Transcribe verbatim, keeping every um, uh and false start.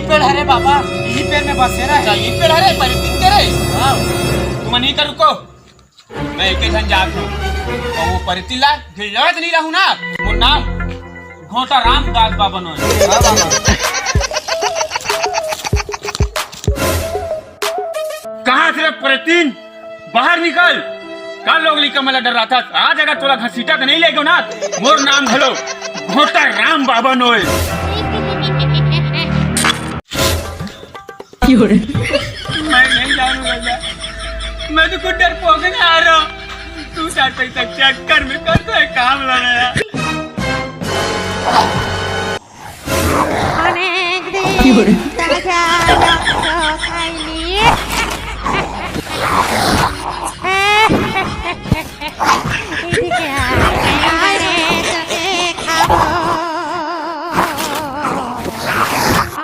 पेड़ हरे बाबा, यही पेड़ में बसेरा है। अच्छा, ये पेड़ हरे, परेतिन के रे? हाँ। तुमन ही कर रुको, मैं एक झन जात हूँ। और वो परेतिन ला गिल्लत नहीं रहूँ ना, मोर नाम घोटा रामदास बाबा नोय। हाँ बाबा। कहाँ से रे परेतिन? बाहर निकल। का लोग लइका मन ला डराथस? आज अगर तोला घसीटा के नहीं ले गयो ना, मोर नाम घलो घोटा राम बाबा नोय। मैं नहीं जानू भैया, मैं तो खुद डरपोक ना आ रहा हूँ। तू चार पैसा चक्कर में करता है काम लगा।